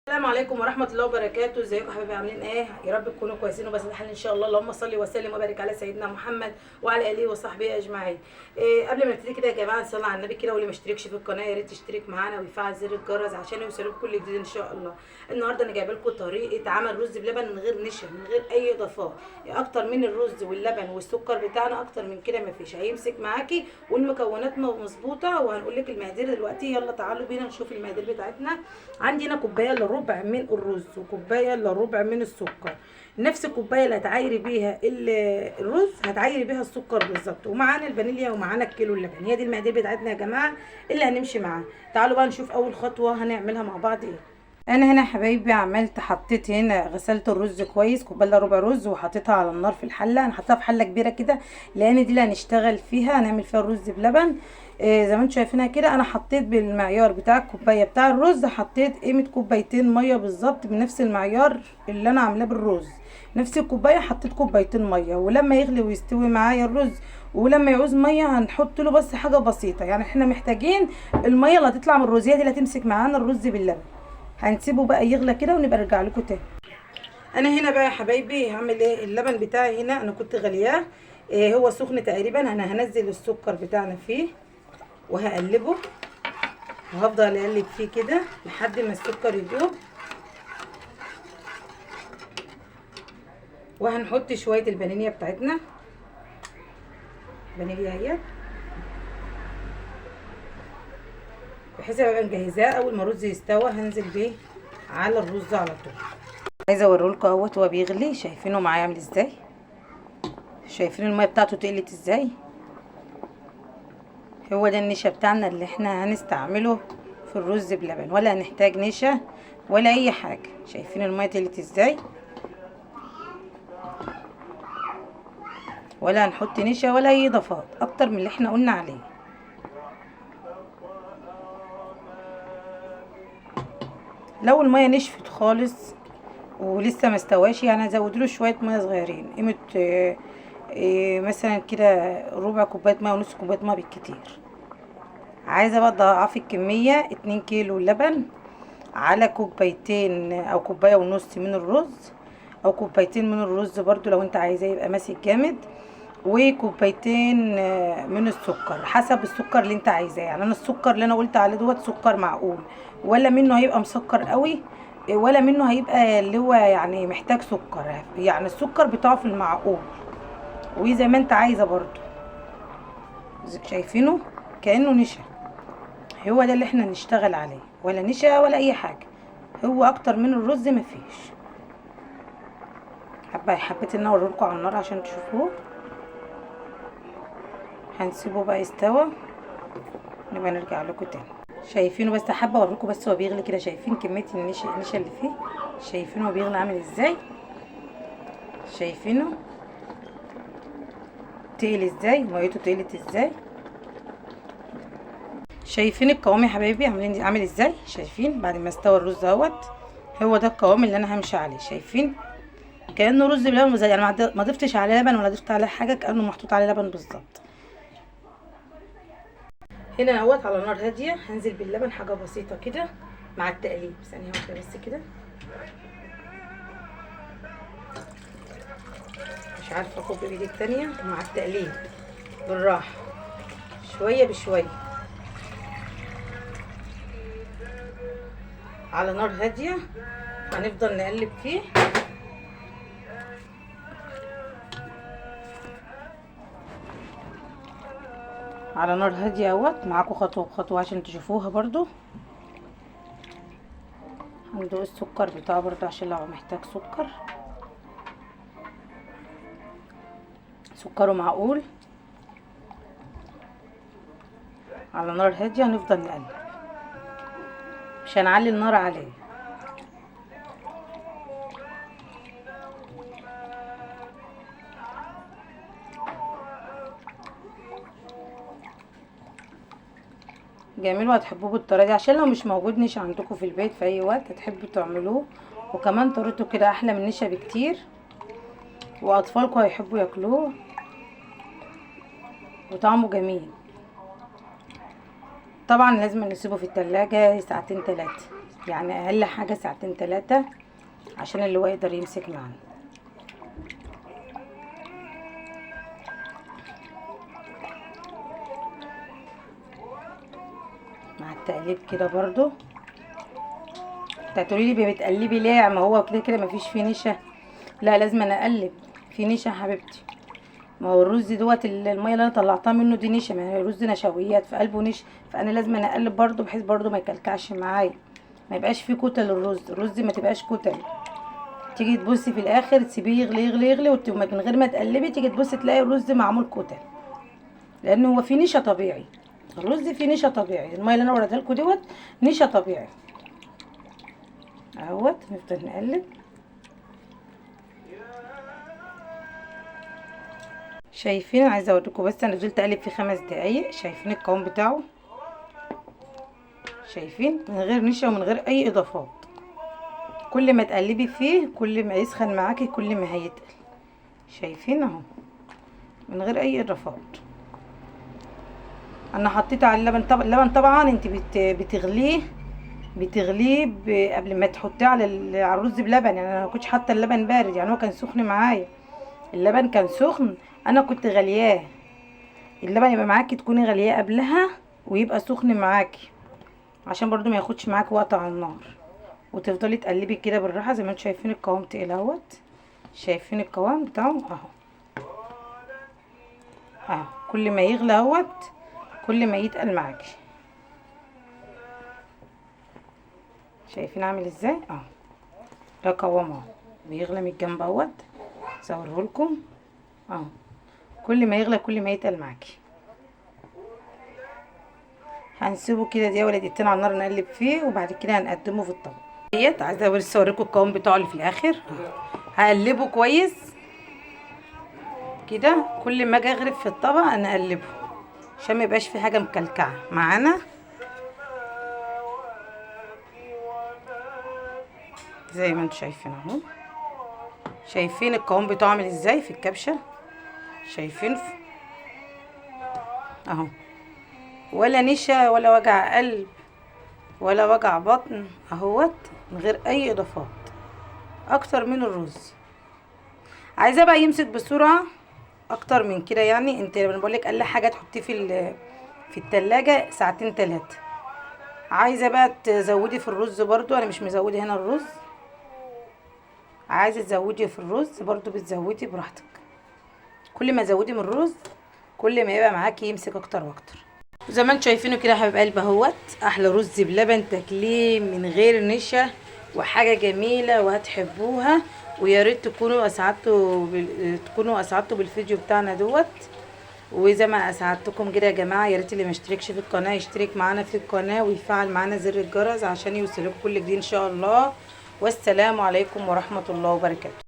السلام عليكم ورحمة الله وبركاته. ازيكم حبايبي، عاملين ايه؟ يا رب تكونوا كويسين وبس الحال ان شاء الله. اللهم صل وسلم وبارك على سيدنا محمد وعلى اله وصحبه اجمعين. قبل ما نبتدي كده يا جماعة نصلي على النبي كده، واللي ما اشتركش في القناة يا ريت تشترك معانا ويفعل زر الجرس عشان يوصلكم كل جديد ان شاء الله. النهارده انا جايبه لكم طريقه عمل رز بلبن من غير نشا، من غير اي اضافات، اكتر من الرز واللبن والسكر بتاعنا، اكتر من كده مفيش، هيمسك معاكي والمكونات مظبوطة. وهنقول لك المقادير دلوقتي. يلا تعالوا بينا نشوف المقادير بتاعتنا. عندي هنا كوباية الا ربع من الرز وكوبايه الا ربع من السكر، نفس الكوباية اللي هتعايري بيها الرز هتعايري بيها السكر بالظبط، ومعانا الفانيليا ومعانا الكيلو اللبن. هي دي المقادير بتاعتنا يا جماعة اللي هنمشي معاها. تعالوا بقى نشوف اول خطوة هنعملها مع بعض ايه. انا هنا يا حبايبي عملت، حطيت هنا، غسلت الرز كويس، كوباية الا ربع رز، وحطيتها على النار في الحلة. انا حطيتها في حله كبيرة كده لان دي اللي هنشتغل فيها، هنعمل فيها الرز بلبن. زي ما انتم شايفينها كده، انا حطيت بالمعيار بتاع الكوباية بتاع الرز، حطيت قيمة كوبايتين مية بالظبط، بنفس المعيار اللي انا عاملاه بالرز، نفس الكوباية حطيت كوبايتين مية. ولما يغلي ويستوي معايا الرز ولما يعوز مية هنحط له بس حاجة بسيطة، يعني احنا محتاجين المية اللي هتطلع من الرز هي دي اللي هتمسك معانا الرز باللبن. هنسيبه بقى يغلى كده ونبقى نرجع لكم تاني. انا هنا بقى يا حبايبي هعمل ايه؟ اللبن بتاعي هنا انا كنت غلياه، هو سخن تقريبا. انا هنزل السكر بتاعنا فيه وهقلبه، وهفضل اقلب فيه كده لحد ما السكر يدوب. وهنحط شوية الفانيليا بتاعتنا، فانيليا اهي، بحيث ابقى مجهزاه اول ما الرز يستوى هنزل بيه على الرز على طول. عايزه اوريلكم اهوت هو بيغلي، شايفينه معايا عامل ازاي؟ شايفين المية بتاعته تقلت ازاي؟ هو ده النشا بتاعنا اللي احنا هنستعمله في الرز بلبن، ولا هنحتاج نشا ولا اي حاجة. شايفين المية تقلت ازاي؟ ولا هنحط نشا ولا اي اضافات اكتر من اللي احنا قلنا عليه. لو المية نشفت خالص ولسه ما استواش، يعني هزود له شوية مية صغيرين، قيمة مثلا كده ربع كوباية مية ونص كوباية مية بالكتير. عايزه بقى تضاعفي الكمية، 2 كيلو لبن على كوبايتين او كوباية ونص من الرز، او كوبايتين من الرز برضو لو انت عايزاه يبقى ماسك جامد، وكوبايتين من السكر حسب السكر اللي انت عايزاه. يعني انا السكر اللي انا قلت عليه دوت سكر معقول، ولا منه هيبقى مسكر قوي ولا منه هيبقى اللي هو يعني محتاج سكر، يعني السكر بتاعه في المعقول وزي ما انت عايزه برضو. شايفينه كانه نشا، هو ده اللي احنا نشتغل عليه، ولا نشا ولا اي حاجة، هو اكتر من الرز مفيش. حبيت ان انا اوريلكم على النار عشان تشوفوه. هنسيبه بقى يستوى نبقى نرجع لكم تاني. شايفينه؟ بس حابة اوريكم بس هو بيغلي كده، شايفين كمية النشا اللي فيه؟ شايفينه هو بيغلي عامل ازاي؟ شايفينه تقل ازاي؟ ميته تقلت ازاي؟ شايفين القوام يا حبايبي عاملين عامل ازاي؟ شايفين بعد ما استوى الرز اهوت، هو ده القوام اللي انا همشي عليه. شايفين كانه رز بلبن، يعني ما ضفتش عليه لبن ولا ضفت عليه حاجة، كانه محطوط عليه لبن بالظبط. هنا اهوت على نار هادية هنزل باللبن حاجة بسيطة كده مع التقليب، ثانية واحدة بس كده، مش عارفه اخد بايدي التانية. مع التقليب بالراحة شوية بشوية على نار هادية، هنفضل نقلب فيه. على نار هادية اهوت، معاكم خطوة بخطوة عشان تشوفوها برضو. هندوق السكر بتاعه برضو عشان لو محتاج سكر، سكره معقول. على نار هادية هنفضل نقلب، مش هنعلي النار عليه. جميل وهتحبوه بالطريقة دي، عشان لو مش موجود نشا عندكم في البيت في اي وقت هتحبوا تعملوه، وكمان طريقته كده احلى من النشا بكتير، واطفالكم هيحبوا ياكلوه وطعمه جميل. طبعا لازم نسيبه في التلاجة ساعتين 3. يعني اقل حاجة ساعتين 3 عشان اللي هو يقدر يمسك معانا. مع التقليب كده برضو. هتقولي لي بتقلبي ليه؟ ما هو كده كده مفيش فيه نشا. لا لازم انا اقلب في نشا يا حبيبتي، ما هو الرز دوت المية اللي انا طلعتها منه دي نشا، ما هي الرز نشويات في قلبه نشا، فانا لازم انا اقلب برضو بحيث برضو ما يكلكعش معايا، ما يبقاش فيه كتل. الرز ما تبقاش كتل. تيجي تبصي في الاخر تسيبيه يغلي يغلي يغلي ومن غير ما تقلبي تيجي تبصي تلاقي الرز معمول كتل، لان هو فيه نشا طبيعي. الرز فيه نشا طبيعي، المية اللي انا وريتها لكم دوت نشا طبيعي اهوت. نفضل نقلب. شايفين؟ عايزه اوريكم بس انا فضلت اقلب فيه 5 دقايق. شايفين القوام بتاعه؟ شايفين؟ من غير نشا ومن غير اي اضافات. كل ما تقلبي فيه كل ما يسخن معاكي كل ما هيتقل. شايفين اهو من غير اي اضافات. انا حطيت على اللبن. طبعا اللبن طبعا انت بتغليه قبل ما تحطيه على الرز بلبن. يعني انا ما كنتش حاطه اللبن بارد، يعني هو كان سخن معايا، اللبن كان سخن، انا كنت غلياه. اللبن يبقى معاكي تكوني غلياه قبلها ويبقى سخن معاكي عشان برضو ما ياخدش معاكي وقت على النار. وتفضلي تقلبي كده بالراحة زي ما انتم شايفين القوام تقيل اهوت. شايفين القوام بتاعه اهو اهو. كل ما يغلى اهوت كل ما يتقل معاكي. شايفين عامل ازاي؟ اهو ده قوام اهو، بيغلى من الجنب اهوت، صورهولكم اهو. كل ما يغلى كل ما يتقل معاكي. هنسيبه كده دقيقة ولا دقيقتين على النار نقلب فيه، وبعد كده هنقدمه في الطبق. ديت عايزه بس اوريكم القوام بتاعه اللي في الاخر. هقلبه كويس كده، كل ما اجي اغرف في الطبق انا اقلبه عشان ما يبقاش في حاجة مكلكعه معانا. زي ما انتم شايفين اهو. شايفين القوام بتاعه عامل ازاي في الكبشه؟ شايفين اهو، ولا نشا ولا وجع قلب ولا وجع بطن اهوت، من غير اي اضافات اكتر من الرز. عايزاه بقى يمسك بسرعة اكتر من كده، يعني انت لما بقول لك اقل حاجة تحطيه في التلاجة ساعتين 3. عايزه بقى تزودي في الرز برضو، انا مش مزوده هنا الرز، عايزه تزودي في الرز برضو بتزودي براحتك. كل ما تزودي من الرز كل ما يبقى معاكي يمسك اكتر واكتر. زي ما انتم شايفينه كده يا حبايب قلبي اهوت، احلى رز بلبن تاكليه من غير نشا وحاجه جميلة وهتحبوها. ويا ريت تكونوا اسعدتوا بالفيديو بتاعنا دوت. وزي ما اسعدتكم كده يا جماعة، يا ريت اللي ما اشتركش في القناة يشترك معانا في القناة ويفعل معانا زر الجرس عشان يوصلكم كل جديد ان شاء الله. والسلام عليكم ورحمة الله وبركاته.